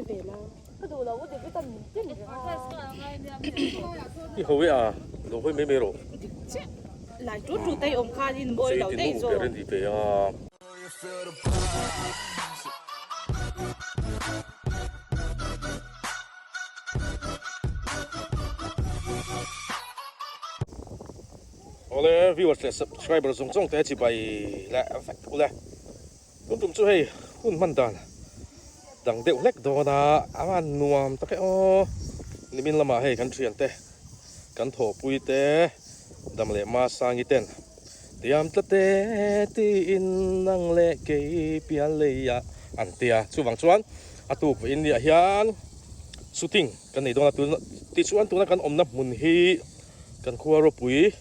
I hawi a lo hawi mai mai rawh. Chei ti nu ber in ti ve a. Awle viewers leh subscriber zawng zawng te chibai leh vek ule. Tun tum chu hei hun hman dan dang deuh hlek dawn a, a van nuam tak e aw. Nimin lamah hei kan thiante kan thawhpui te dam leh Masangi ten tiam tlat e tiin nang leh kei pian lei ah an ti a, chuvang chuan a tuk ve in niah hian shooting kan nei dawn a, tun tichuan tuna kan awmna hmun hi kan khua ropui.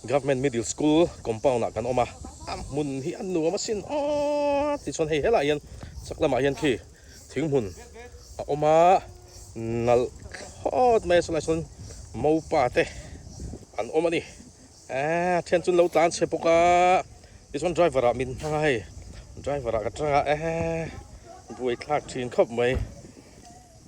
Government Middle School compound ah kan awm a, a hmun hi a nuam asin aw tichuan hei helaiah hian chak lamah hian khi thing hmun a awm a, nalh thlawt mai a chulaiah chuan mopa te an awm a ni eee a then chu an lo tlan chhe bawk a tichuan driver ah min hmang a hei driver ah ka tang a eee buaithlak thin khawp mai.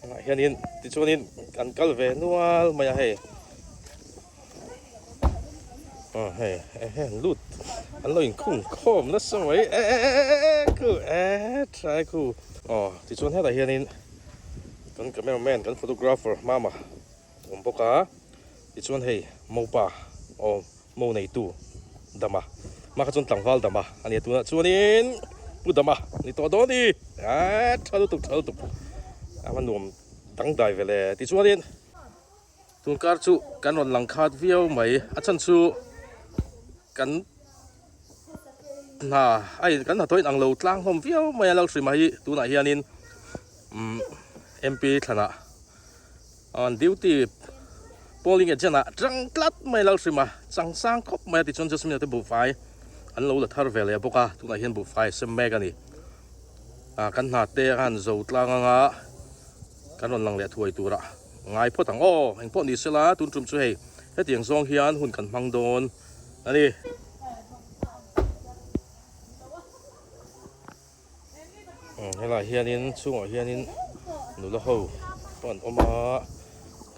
Tunah hianin tichuanin kan kal ve nual mai a hei aw hei ehe an lut an lo inkhung khawm nasa mai e e e e e khu e tha e khu aw tichuan hetah hianin kan camera man kan photographer mama awm bawk a tichuan hei mopa aw Mo neitu Dama mah kha chuan tlangval Dama a nia tunah chuanin Pu Dama ni tawh dawn i aaa tha lutuk tha lutuk a va nuam dangdai ve le tichuanin tunkar chu kan rawn lang khat viau mai a chhan chu kan hna a in kan hnathawh in ang lo tlang hlawm viau mai a Lalhrima hi tunah hianin umm MP thlanah. An duty polling agent ah tang tlat mai Lalhrima chang sang khawp mai a tichuan Jasmine te buhfai an lo la thar ve leh bawk a tunah hian buhfai a sem mek a ni ah kan hna te a han zo tlang anga kan rawn lang leh thuai turah ngai phawt ang aw engpawh ni sela tun tum chu hei hetiang zawng hian hun kan hmang dawn a ni. Helaiah hianin chhungah hianin nula ho pawh an awm a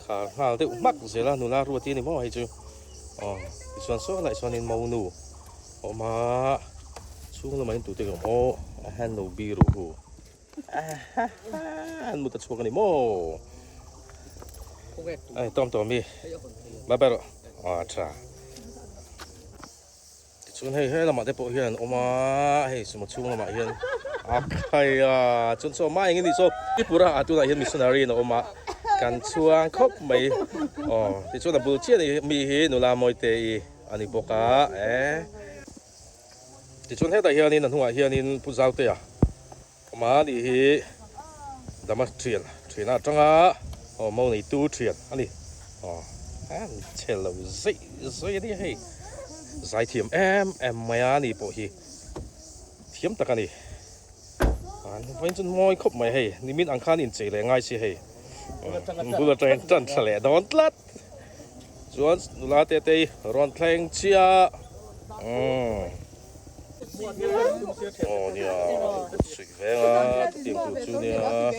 khar nghal deuh hmak zel a nula ruat hi a ni maw hei chu aw tichuan saw lai chuanin monu a awm a chhung lamah hian tute ka awm aw a hian lo biru hu an mut a chhuak a ni maw tawm tawm hi bye bye rawh aw tha. Tichuan hei he lamah te pawh hian an awm a, hei sumo chhung lamah hian a khai a, chuan chaw mai eng a nih saw Tripura ah tunah hian missionary in a awm a, kan chhuang khawp mai aw tichuan a bul chiah ni mi hi nula Mawite i a ni bawk a e tichuan hetah hianin a hnungah hianin Pu Zautea awm a ni hi Dama thian thian atanga aw mo neitu thian a ni aw an chhe lo zeih zeih a ni hei zai thiam em em mai a ni pawh hi thiam tak a ni an vawiin chu mawi khawp mai hei nimin ang khan inchei leh ngai si hei bul atangin tan thla leh dawn tlat chuan nula te te hi rawn thleng chiah umm. Aw nia suih veng a chutiang tur chu nia aw.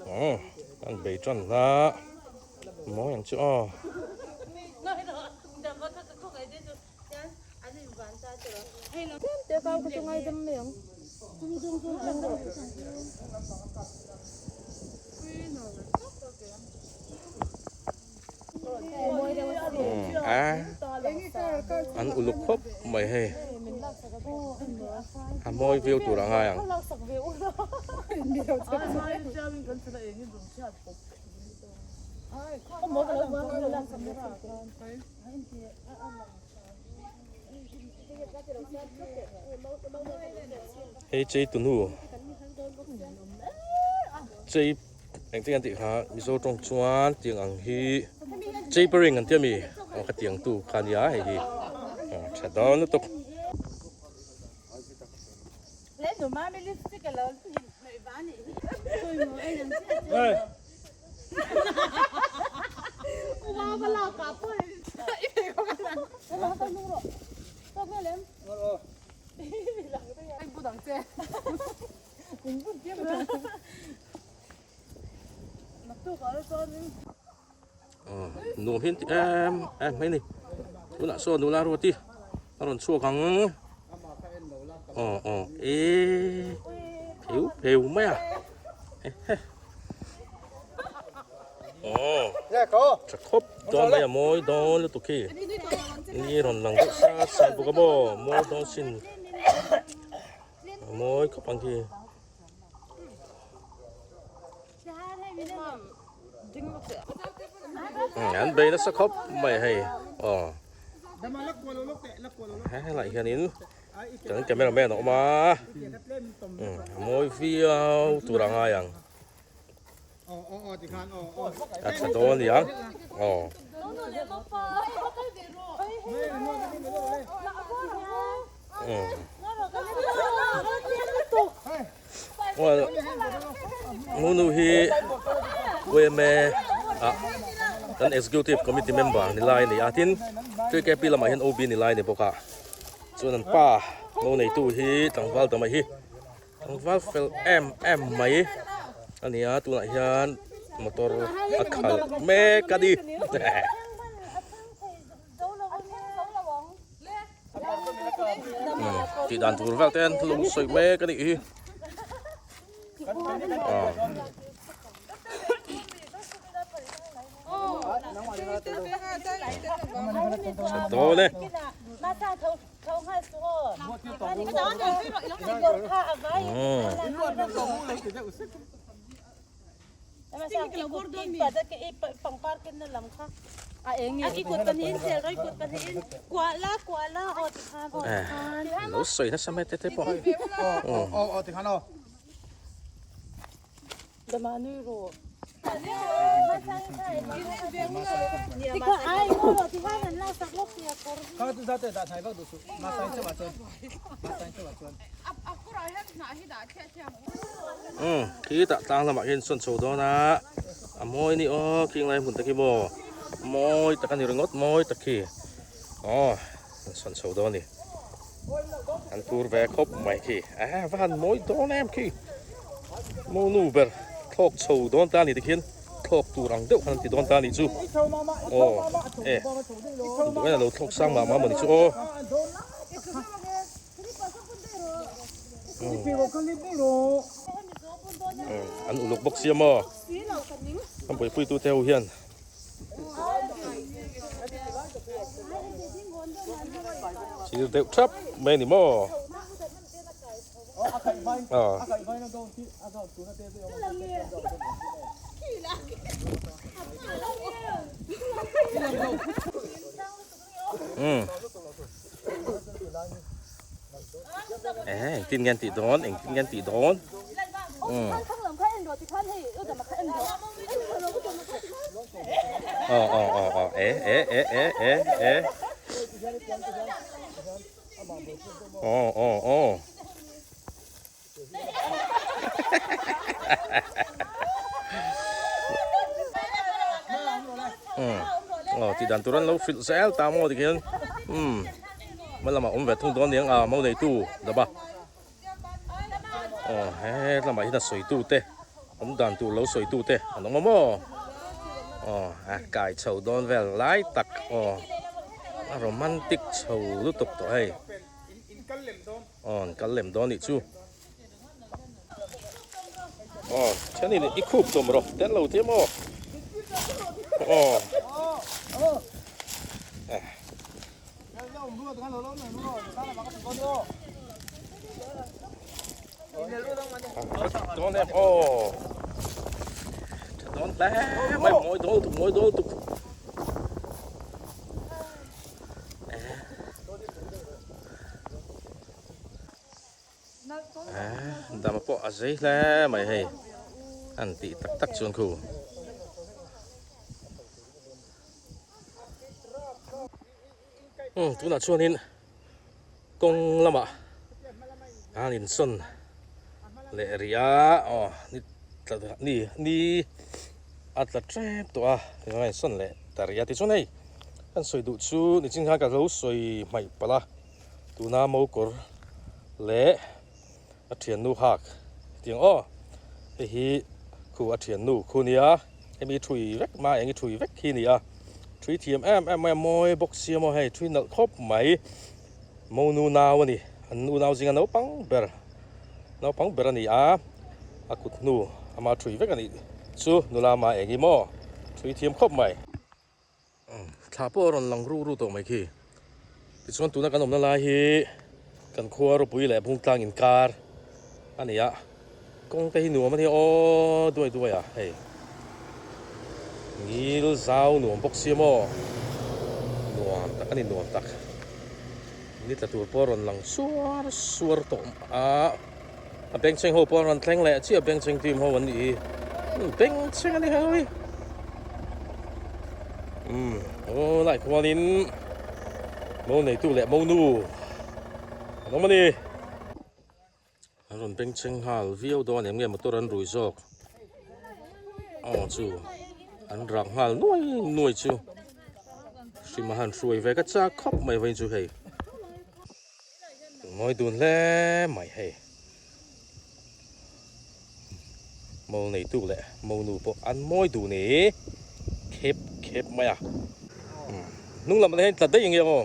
Aw an bei tan hla. Mawi ang chu aw. An uluk khawp mai hei. A mawi viau tur a ngai ang. Hei chei tunu chei engtin an tih kha mizo tawng chuan tiang ang hi chei paring an tia mi aw ka tiang tu kha nia hei hi tha dawn lutuk. Nuam hian ti em em mai ni tunah sawn nula ruati a rawn chhuak ang aw aw e pheu pheu mai a ehe aw tha khawp dawn mai a mawi dawn lutuk hi ni rawn lang deuh sat sat bawk a maw mawi dawn sin a mawi khawp ang khi. An bei nasa khawp mai hei aw helai hianin kan camera man a awm a a mawi viau tur a ngai ang a tha dawn a ni ang aw. Ngunu hi UMA ah kan executive committee member ni lai a ni a tin KKP lamah hian OB ni lai a ni bawk a chuan an pa lo neitu hi tlangval ta mai hi tlangval fel em em mai a ni a tunah hian motor a khalh mek a ni. Tih dan tur vel te an lo sawi mek a nih hi. Dawn e. Lo sawi nasa mai te te pawh. Umm khitah tlang lamah hian sawn chho dawn a a mawi a ni aw khing lai hmun te khi maw mawi tak a ni ringawt mawi tak khi aw an sawn chho dawn a ni an tur ve khawp mai khi a va han mawi dawn em khi monu ber thlawk chho dawn ta a ni tikhian thlawk tur ang deuh khan an ti dawn ta a nih chu aw e duh en a lo thlawk sang mah mah maw ni chu aw. An uluk bawk sia maw an buaipui tute ho hian thil deuh thap mai a ni maw aw. Umm eh engtin nge an tih dawn engtin nge an tih dawn umm aw aw aw aw eh eh eh eh eh eh aw aw aw Aw tih dan tur an lo hrilh zel ta maw tikhian umm hma lamah awm ve thung dawn aniang a mo neitu daba aw he lamah hian a sawitu te awm dan tur lo sawitu te an awm a maw aw a kai chho dawn vel lai tak aw a romantic chho lutuk tawh hei. Aw an kal lem dawn nih chu. Aw thenin i khup tum rawh tel lo tia maw. Aw. Dawn em aw. Dawn hle mai mawi dawn tuk mawi dawn tuk. Dama pawh a zei hle mai hei an tih tak tak chuan khu. Umm tunah chuanin kawng lamah an insawn. leh rih a aw ni tla ni ni a tla tep tawh a tichuan a insawn leh ta rih a tichuan hei kan sawi duh chu nichin khan ka lo sawi hmaih palh a tuna mokawr leh a thiannu hak hetiang aw hei hi khu a thiannu khu nia hemi thui vek mai eng i thui vek hi a ni a thui thiam em em mai a mawi bawk sia maw hei thui nalh khawp mai monu nau a ni an unau zinga naupang ber naupang ber a ni a a kut hnu ama thui vek a nih chu nula ma eng i maw thui thiam khawp mai. Thla pawh a rawn lang ru ru tawh mai khi. Tichuan tuna kan awmna lai hi kan khua ropui leh Bungtlang inkar a ni a, kawng te hi nuam a nia aw duai duai a hei ngil zau nuam bawk sia maw nuam tak a ni nuam tak ni tla tur pawh a rawn lang suar suar tawh a a bengchheng ho pawh an rawn thleng leh chiah bengchheng team ho an nih hi bengchheng a ni hei umm aw lai khuanin mo neitu leh mo nu an awm a ni an rawn bengchheng nghal viau dawn em nge motor an rui zawk aw chu an rak nghal nuai nuai chu hrim a han hruai ve ka chak khawp mai vawiin chu hei. Mawi dun hle mai hei. Mo neitu leh mo nu pawh an mawi dun i khep khep mai a. Hnung lamah te hian tla daih ang nge aw.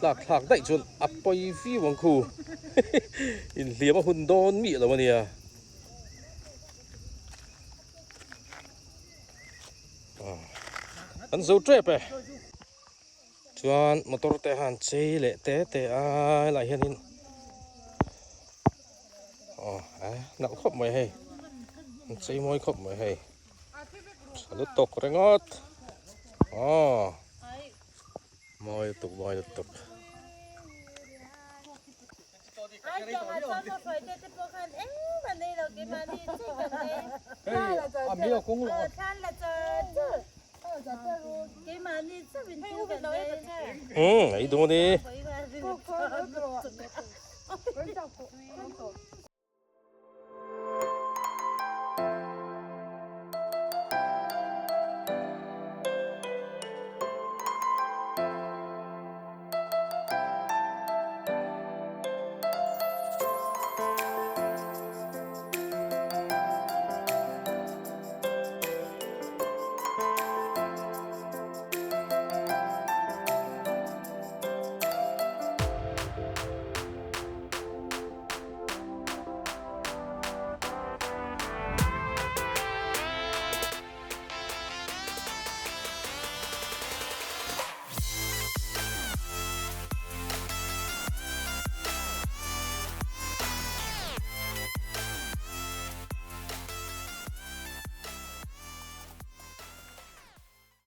Tlak thlak daih chuan a pawi viau ang khu. Inhliam a hun dawn miah lo a nia. An zo tep e. Chuan motor te han chei leh te te a helaiah hianin aw eh nalh khawp mai hei an chei mawi khawp mai hei tha lutuk ringawt aw mawi lutuk mawi lutuk. Umm ei dawn e.